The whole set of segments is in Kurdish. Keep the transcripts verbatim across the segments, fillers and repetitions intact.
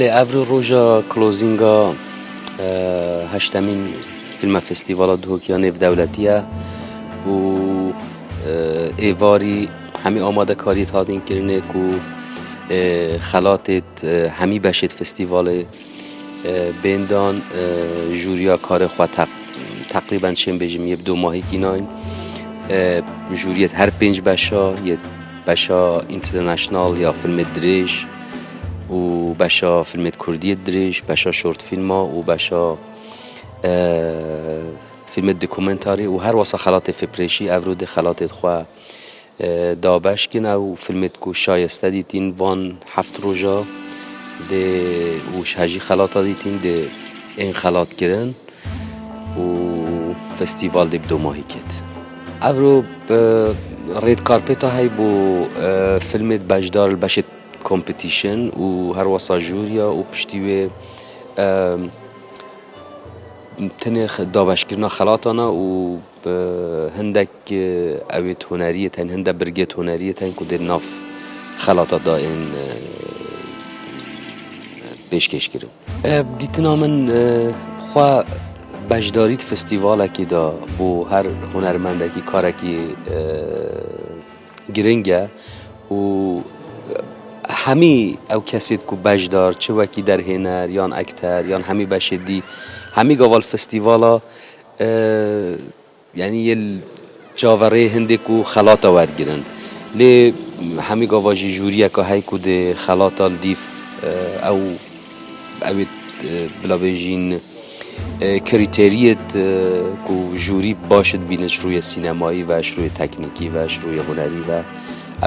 Lê evro roja closinga, e, heştemîn fîlma Festîvala Duhokî ya Nêvdewletî ye û, e, êvarî hemî amadekariyê hatîn kirinê ku, e, xelatêt, e, hemî beşêt festîvalê, e, bên dan, e, jûriya karê xwe teq-, teqrîben çên bêjim yê bi domahî kînayîn. E, jûriyêt her pênc beşa, yê beşa international ya filmê dirêj û beşa filmê kurdiyê dirêj, beşa short fîlma û beşa, e, filmê dokumentarî û her wasa xelatê filmdirêjî evro dê xelatê xwe, e, dabeş kin. Ew filmê ku şayeste dîtîn van heft roja dê û ji hejî xelata dîtîn dê ên xelat kirin û festîval dê bi domahî ket. Evro, e, red carpeta hey bo, e, filmê beşdar li beşê competition û her wasa jûriya û piştî wê, e, tenê xe-, dabeşkirina xelatana û, e, hindek, e, ewêt huneriyê tên, hinde birgêt huneriyê tên ku dê nav xelata da ên, e, pêşkêş kirin. E, dîtina min, e, xwe beşdarît festîvalekî da bo her hunermendekî karekî, e, giring e û hemî ew kesêt ku beşdar, çi wekî derhêner yan ekter yan hemî beşê dî, hemî gava li festîvala, e, yanî yê li çaverê hindê ku xelata wergirin. Lê hemî gava jî jûriyeka hey ku dê xelata li dîv, e, ew, ew ê, e, bila bêjîn, e, krîteriyêt, e, ku jûrî baş dibîne ji rûyê sînemayî ve, ji rûyê teknîkî ve, ji rûyê hunerî ve,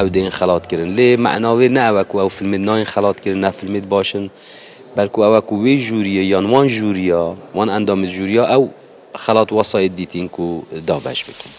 ew dê yên xelat kirin. Lê mena wê ne ew e ku ew filmê nayên xelat kirin, ne filmê baş in, belku ew e ku wê jûriyê yan wan jûriya, wan endamê jûriya ew xelat wasayê dîtîn ku dabeş bikin.